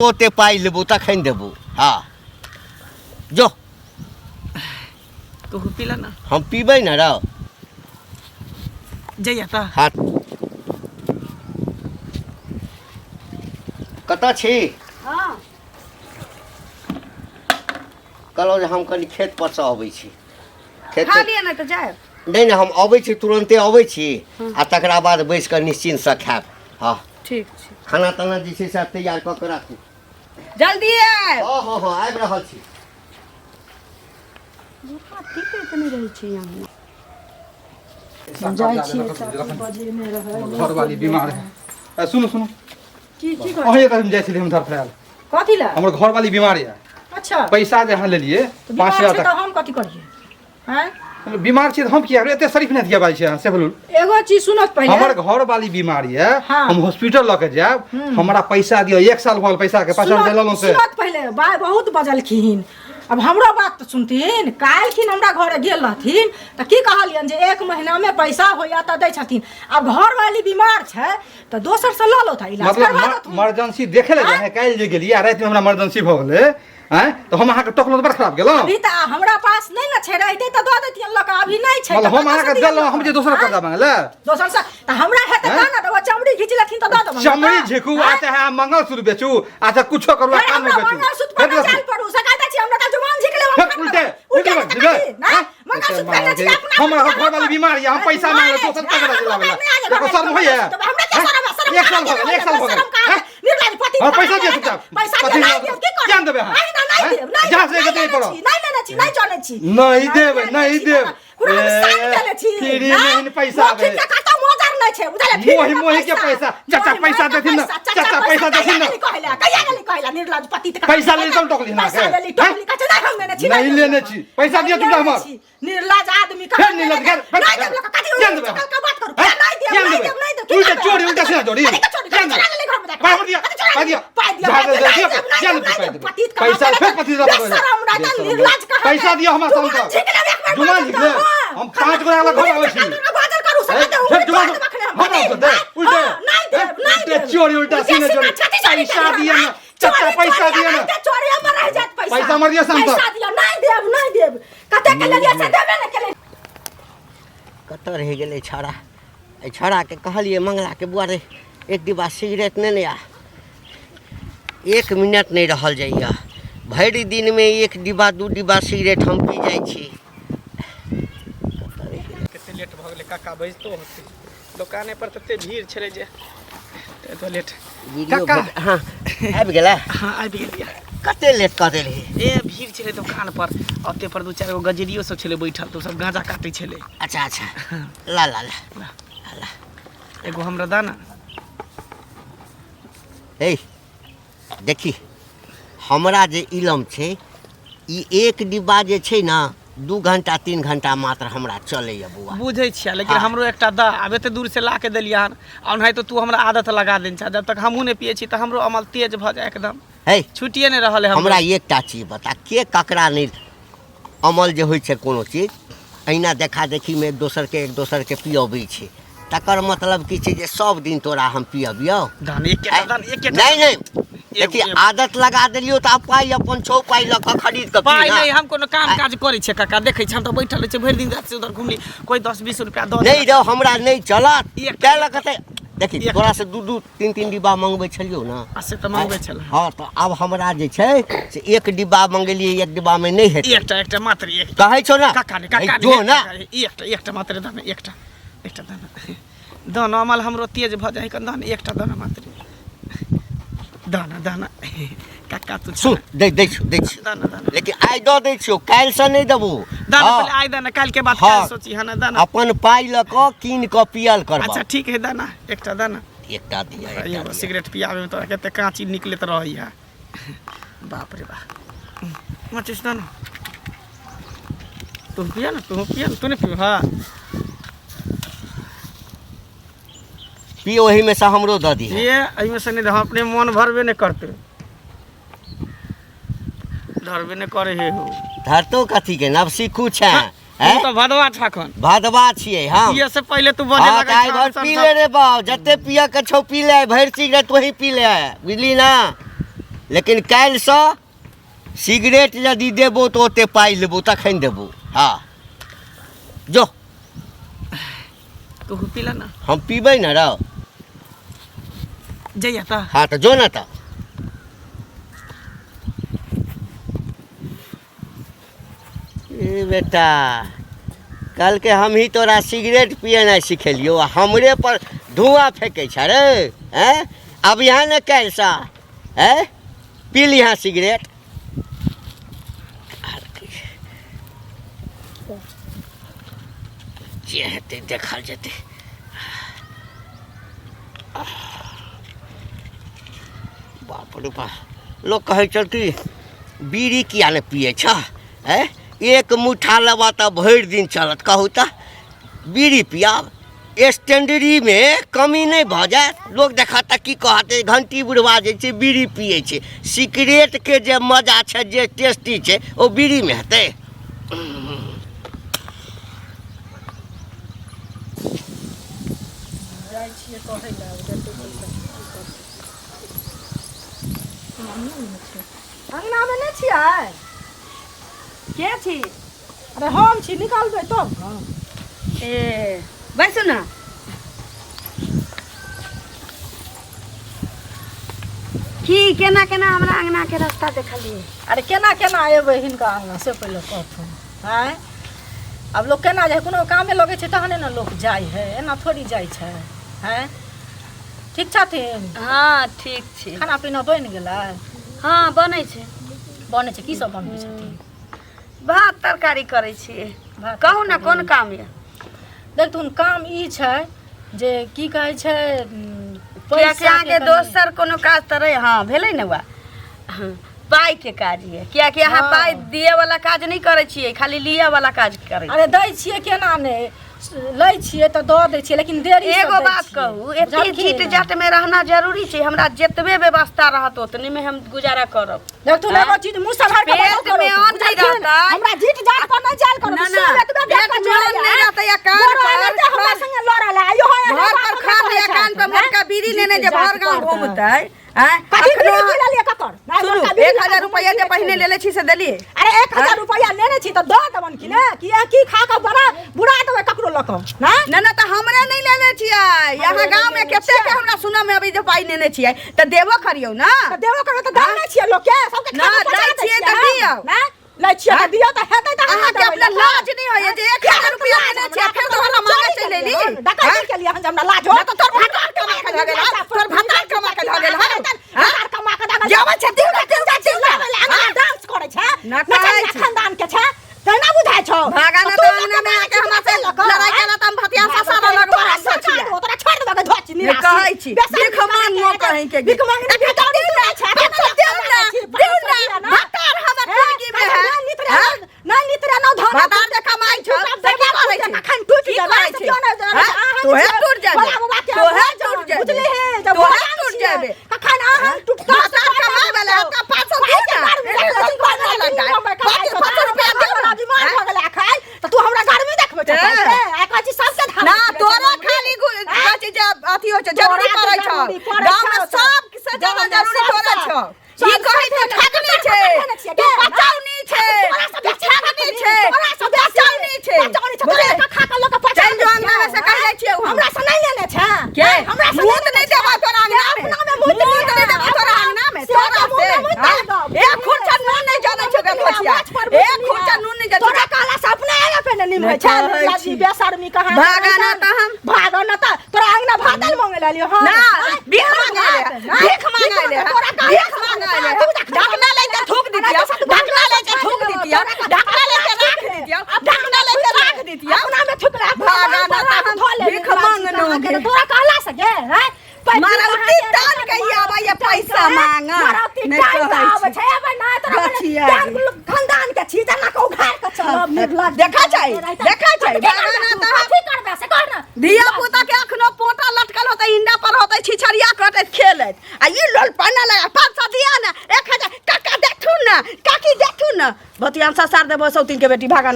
ओते पाइ लेबो तखन देबो। हाँ जो। तू पीला ना। हम पीबै ना रौ। जइया तऽ। हाँ कतऽ छी? हाँ। कहलहुँ जे हम कनि खेत पर से अबै छी। खेत खा लिअ ना तऽ जायब। नहि नहि, हम अबै छी, तुरन्ते अबै छी आ तकरा बाद बैस कऽ निश्चिन्तसँ खायब। हँ ठीक छै। खाना ताना जे छै से तैयार कऽ के राखू। जल्दी आयब। हँ हँ हँ, आबि रहल छी। बुढ़ा टिकैत नहि रहै छै यहाँ। जाइ छियै चाची बजेने रहै। घरवाली बीमार है। सुनू सुनू। की की कहै? अहीं एतऽ जाइ छलियै हम धरफड़ायल। कथी लए? हमर घरवाली बीमार यऽ। अच्छा। पैसा जे अहाँ लेलियै तऽ बीमार 5000 छै तक। तऽ हम कथी करियै? आँय? बीमार छियै तऽ हम किया एते शरीफ नहि किया बाजै छियै अहाँ से बोलू। एगो चीज सुनत पहिले। हमर घरवाली बीमार यऽ। हाँ। हम हॉस्पिटल लऽ के जायब, हमरा पैसा दिअ। 1 साल भऽ गेल पैसा के, 5000 लेलहुँ से। सुनत पहिले, बाय बहुत बजलखिन। अब हमरो बात तऽ सुनथिन। काल्हिखिन हमरा घरे गेल रहथिन तऽ की कहलियनि जे 1 महीनामे पैसा होइया तऽ दै छथिन। आब घरवाली बीमार छै तऽ दोसरसँ लऽ लौथ, इलाज मतलब करवा देथुन। इमरजेंसी देखे लए जाए काल्हि जे गेलियै आ रातिमे हमरा इमरजेंसी भऽ गेलै आँय, तऽ हम अहाँके टोकलहुँ तऽ बड़ खराब गेलहुँ। अभी तऽ हमरा पास नहि ने छै, रहितै तऽ दऽ दैतियनि लऽ कऽ, अभी नहि छै। मतलब तऽ हम कतऽसँ अहाँके दिअ देलहुँ, हम जे दोसर आँय? कर्जा मांगै लए। दोसर से तऽ हमरा हेतै आँय? तऽ ने, तऽ ओ चमड़ी घीच लेथिन तऽ दऽ देबनि। चमड़ी झिकू आ चाहे अहाँ मंगलसूत्र बेचू आ चाहे कुछो करू आ फेर कानमे हमरा बेचू। मंगलसूत्र पर फेर नहि जाय पड़ू, से कहै छी, हमरा तऽ जुबान झिक लेब, हम फेर खाना उल्टे, लेब। उल्टे उल्टे तऽ झिकबै। कथी, नहि? आँय? मंगलसूत्र पहिने छी, अपना हमरा अपना घरवाली बीमार यऽ, हम पैसा मांगले दोसर ककरा दिलाबै लए? देखो शर्म होइए? हमरा के शर्म है? शर्म 1 साल भऽ गेल, 1 साल भऽ गेल। शर्म कहाँ है? निर्लज पति। हाँ, पैसा दिअ चुपचाप। पैसा पति दिअ, नहि दिअ, देब, की करब? किया नहि देबै अहाँ? नहीं, नहीं आँय? देब, नहीं जहाँ देब, से नहीं एतै लेने पड़ो। छी, नहीं लेने छी, नहीं जनै छी। नहीं देब, नहीं लेने छी, देब। पूरा हम ए, साल केने छी। फ्री ना? में इन पैसा मौखिक आबै। के कतौ मोजर नहि छै, बुझलियै? फ्री मोहि में मोहि के पैसा। चाचा मोहि पैसा मोहि के देथिन ना, पैसा, चाचा पैसा देथिन ना। कहिया गेली कहैला, कहिया गेली कहैला, निर्लज पति तऽ पैसा लेली तब टोकली पैसा अहाँके। लेली, टोकली, कहै छै, नहि हम लेने छी, नहीं लेने छी। पैसा दिअ नहीं चुपचाप लेने हमर। छी। निर्लज आदमी फेर कहाँ निर्लज देने घर, छी? नहीं देब, लोक कथी केहन देबै? चकल के बात करू? हैं? नहीं देब, केहन नहीं देबै? देब, नहीं देब। की उल्टा करबै? चोरी, उल्टा सीधा चोरी। कथी के चोरी? केहन चोरा देबै? लेली घर में जाके। पाइ हमर दिअ, कथी चोरा पाइ लेली? दिअ। पाइ दिअ, जा, पाइ जा, दिअ, दिअ, नहीं देब, नहीं केहन देब, देबै? नहीं देब। पतित कहाँ पैसा देबै? फेर पति दऽ देबै। बेशरम रहता, बेशरम निर्लज कहाँ पैसा के? दिअ हमरा जुबान सामने। झिक लेब एक बेर जुबान बाजब झिक तऽ, लेब। हाँ। हम 5 गोरा लग घर आबै छी। बाजल करू, हे, सकै फेर जुबान देब अखने हम। हमरा पति, दे, उल्टे। हाँ, नहीं देब, नहीं उल्टे देब। चोरी, उल्टा उल्टे सीने सीना चोरी। छाती चोरी पैसा केलियै, दिअ ना, हाँ? चाचा चोरी, पैसा चोरी, दिअ ना। नहीं देब, चोरी हमर रहि जायत पैसा। पैसा हमर दिअ शाम तक। पैसा दिअ, नहीं देब, नहीं देब। कते के लेलियै से देबे ने केलियै। कतऽ रहि गेलै छौड़ा? एहि छौड़ाके कहलियै मंगलाके बुआ रे, एक डिब्बा सिगरेट नेने आ। 1 मिनट नहि रहल जाइए। भरि दिनमे 1 डिब्बा 2 डिब्बा सिगरेट हम पी जाइ छी। कतऽ रहि गेलै? कते लेट भऽ गेलै काका, बजितो होतै। दोकाने पर तते भीड़ छलै जे एतो लेट। वीडियो काका। हाँ, आबि गेलै? हाँ, आबि गेलियै। कते लेट कऽ देलही? ए भीड़ छलै दोकान पर, ओते पर 2-4 गो गजरियो सब छलै बैठल, तऽ ओ सब गाँजा काटै छलै। अच्छा अच्छा, ला ला ला ला। ला। एगो हमरा दा ना। हे देखी, हमरा जे इलम छै ई 1 डिब्बा जे छै ने 2 घंटा 3 घंटा मात्र हमरा चलैए बौआ। बुझै छियै, लेकिन हाँ। हमरो एकटा दा। आब एते दूर से ला के देलियै हन, आ ओनाहितो तू हमरा आदत लगा देने छह, जब तक हमहूँ नहि पियै छी तऽ हमरो अमल तेज भऽ जाय एकदम। हे छुटिए नहि रहल है हमरो। हमरा एकटा चीज बता, के ककरा नहि अमल जे होइ छै कोनो चीज अहिना देखा देखीमे एक दोसरके पियबै छै, तकर मतलब की छै जे सब दिन तोरा हम पियबियौ? दान एकेटा, दान एकेटा। नहीं नहीं, देखी एगो। आदत लगा देलियौ तऽ आब पाइ अपन छौ, पाइ लऽ कऽ खरीद कऽ पी पाइ ना। नहि, हम कोनो काम काज करै छियै काका? देखै छियै हम तऽ बैठल रहै छियै भरि दिन, राति से उधर घुमली, कोइ 10-20 रुपया दऽ नहि देलक। रौ, हमरा नहि चलत। एकटा- तैं लऽ कऽ तऽ देखी एकटा- तोरा से 2-2 3-3 डिब्बा मंगबै छलियौ ने। आ से तऽ मंगबै छलै। हाँ, तऽ आब हमरा जे छै से 1 डिब्बा मंगेलियै, 1 डिब्बामे नहि हेतै। एकटा, एकटा मात्र, एक। कहै छौ ने। काका ने, काका जो ने, ने। एकटा, एकटा मात्र दऽ ने, एकटा, एकटा दऽ ने, दऽ ने, अमल हमरो तेज भऽ जाइ कन, दऽ ने एकटा, दऽ ने मात्र, दऽ ने, दऽ ने काका तू सुन, दै दै छियौ, दै छियौ। दऽ ने, दऽ ने। लेकिन आइ दऽ दै छियौ, काल्हिसँ नहि देबौ। दऽ ने। हाँ। पहिले आइ दऽ ने, काल्हिके बाद हाँ। काल्हि सोची हँ ने, दऽ ने। अपन पाइ लऽ कऽ कीन कऽ पियल करबह। अच्छा ठीक है, दऽ ने एकटा, दऽ ने। एकटा दिअ, एकटा एगो दिअ। सिगरेट पियाबैमे तोरा कते काँची निकलैत रहैया, बाप रे बाप। माचिस दऽ ने। तू पिया ना, तू पिया ना, तू नहीं पियो? हाँ पी, ओहिमे से हमरो दऽ दिहे। ये एहिमे से नहीं, हम अपने मन भरबे नहीं करते, धरबे नहीं करे हे हो। धरतो कथी के, नव सिखू छै। तू हैं? तो भदवा छखन। भदवा छियै हम। पिए से पहिले तू बजे हाँ लगै तऽ आइ छह, भरि सब पी सब। ले रे बाउ, जते पियऽ के छौ पी ले, भरि सिगरेट तोही पी ले, बुझली ना? लेकिन काल्हिसँ सिगरेट यदि देबो तऽ ओते पाइ लेबो तखन देबो। हँ जो। तू पीला ना। हम पीबै ने रौ। जइया तऽ। हँ तऽ जो ने तऽ। ए बेटा, कलके हम ही तोरा सिगरेट पियनाइ सिखेलियौ आ हमरे पर धुआँ फेंकै छ रे। हैं अब यहाँ ने कैलसा हैं पी लिहाँ सिगरेट। जे हेतै देखल जेतै। बाप रे बाप, लोक कहै छल कि बीड़ी किया नहि पियै छह? हैं एक मुठ्ठा लेबह तऽ भरि दिन चलत। कहू तऽ बीड़ी पियब स्टैंडरीमे कमी नहि भऽ जायत? लोक देखत तऽ की कहत, घंटी बुढ़वा जे छै बीड़ी पियै छै। सिगरेटके जे मजा छै, जे टेस्टी छै, ओ बीड़ीमे हेतै? जाइ छियै कहै लए, देतै पैसा। अङ्गनामे नहि छियै? के छी? अरे हम छी, निकालबै तब ने। ए बैसू ने। की केना केना हमरा अंगना के रास्ता देखलियै? अरे केना केना एबै हिनका अङ्गना से पहिले कहथुन। आँय आब लोक केना जाइ? कोनो कामे लगै छै तहने ने लोक जाइ है, एना थोड़ी जाइ छै। आँय ठीक छथिन? हाँ ठीक छी। खाना पीना बनि गेलै? हाँ बनै छै। बनै छै? की सब बनबै छथिन? भात तरकारी करै छियै। भात। कहू ने कोन काम यऽ? देखथुन काम ई छै जे की कहै छै, कियाकि अहाँके दोसर कोनो काज तऽ रहै। हाँ भेलै ने, वा पाइके काज यऽ। कियाकि अहाँ पाइ दिअ वाला काज नहि करै छियै, खाली लिअ वाला काज करै। अरे दै छियै केना नहि लै छियै, तऽ दऽ दै छियै, लेकिन देरी से एगो दै बात छियै। कहू, एते बुझलखिन? जीत जाट में रहना जरूरी छै? हमरा जतबे व्यवस्था रहत ओतने में हम गुजारा करब। देखथुन एगो चीज, मुँह सम्हारि कऽ पेट बाजल करू, में अन्न नहि बुझलखिन? रहतै। हमरा जीत जात पर नहि जायल करू। ना, ना, सुन, एतबे देख पेट कऽ में जरैया, अन्न नहि रहतै आ कान बड़ पर एनाहिते हमरा संगे लड़ल है, इहो एहने घर बात पर हमरा खा कहै लिअ, कान पर छथि, मोटका बीड़ी लेने जे जीत भर जात गाँव पर तऽ। घूमतै। आँय, कथी अखनो बीड़ी पी लेलियै ककर? नहि, सुनू, मोटका बीड़ी 1000 लऽ कऽ रुपैआ जे घूमै पहिने छी। लेले छी से देलियै? अरे 1000 रुपैआ लेने छी तऽ दऽ देबनि कि ने? कि की खा कऽ बड़ा बुरा देबै ककरो लऽ कऽ? ना ना ना, तऽ हमरे नहि लेने छियै। यहाँ गाँव में कते के हमरा सुनऽ में अबै जे पाइ लेने छियै, तऽ देबो करियौ ना। तऽ देबो करबै तऽ दऽ नहि छियै लोकके, सबके ना, खाना पहुँचा दै दै छियै तऽ हम। दियौ। ना लै छियै तऽ दियौ तऽ हेतै तऽ अहाँ अहाँके अपना लाज नहि होइए जे 1000 रुपैआ लेने छियै, फेर दोबारा मांगे चलि एली? डकैती केलियै हन जे हमरा लाज हो? ना तऽ तोर भतार कमा के धऽ गेल हँ, तोर भतार कमा के धऽ गेल हँ। भतार कमा के धऽ गेल। जाबै छै, दियौ ना, दियौ ना, दियौ ना। अंगना डांस करै छै। ना कहै छी। खानदान के छै तहिना बुझाइ छौ। भागा ना तू तऽ लऽ अंगना के में आके हमरा से लऽ कऽ, लड़ाई केला तऽ हम भतिया ससारा लगबा तोरा हम सरकार छियै। दो, तोरा छोड़ देबो के धोची नहि निराशी। कहै छी, बेसर भीख मांगो कहीं के भीख मांगने एखन के दियौ ना, छै, एखन दियौ ना, दियौ ना, भतार हमर जिंदगी में है। हैं? नहि नितरे नौ धन भतार जे कमाइ छौ से की करै छै? कखन टूटि की जेबै करै से छै? क्यो नहि जानै हैं? छै। अहाँ तोहे जे टूटि जेबै। भोला बाबा के तोहे भोला टूटि जेबै। बुझली हे जब तोहे भोला टूटि छियै, जेबै। कखन अहाँ टूटता भतार कमाइ वाला आपका 500 दियौ पाइ के ना। बार में एक देखै छी, पाँच सौ लग जाए। बम्बई कमाइ छौ, 500 रुपया दियौ ना। बीमार भऽ गेलै अखन तऽ तू हमरा गर्मी देखबै छौ हैं? पैसे? आ कहै छी सबके धान ना तोरा खाली कहै छै जे अथी होइ छै, जरूरी तोरा पड़ै जे छौ। जरूरी पड़ै गाँव में छौ, सब से ज्यादा गाँव में जरूरी सबसँ। तोरा छौ। सब ई कहै छै ठगनी छै, ठगने छियै, तू गे, पचौनी छै, तोरा सब तू ठगनी छै, तोरा तू सब बेसी पचौनी छै। पचौनी छै, बुझले? तोरा खा कऽ लोक के पचा चलि जो अंगना में से कहि जाइ छियौ हम। हमरा से नहि लेने छै। के? हमरा से मुँह नहि देबौ तोरा अंगना में। अपना में मुँह मुँह नहि देबौ तोरा अंगना में। से तोरा तऽ मुँह से, में मुँह हाँ? दे दौ। एक खुर्चा नून नहि जनै छौ गे घोचिया। एक खुर्चा नून नहि जनै छौ। तोरा कहला से अपने आगा पे ने निमहै नहि छै। कहै लाजी छी। बेशर्मी कहाँ भागा ना तऽ हम। भागो ना तऽ तोरा अंगना भात दालि मांगे ला लियो हन। ना, आँय? भीख मांगे ले, भीख मांगे ले, तोरा कहला भीख से मांगे ले। तू देख ढकना लेके थूक दितियौ, ढकना लेके थूक दितियौ, ढकना लेके राख दितियौ, ढकना लेके राख दितियौ। अपना में थुकला भागा ना तऽ हम भीख मांगनो गे। तोरा कहला से गे हैं मारौती तान के ही आबैया पैसा मांगा। मारौती नहि तान के कहै आबै छी। छै, आबै ना तोरा गछिया गे। खानदान के छी जना के उघार के चलब निर्लज। देखा छै, देखा छै, भागा ना तऽ हम। कथी करबे से कह ना। धिया पुता के अखनो पोटा लटकल होतै, इंडा पर होतै, छिछरिया कटैत खेलैत, आ ई लोल पाना लगा 500 दिया ना, 1000 काका देखथुन ना, काकी देखथुन ना। भतियान ससार देबो सौतीन के बेटी, भागा।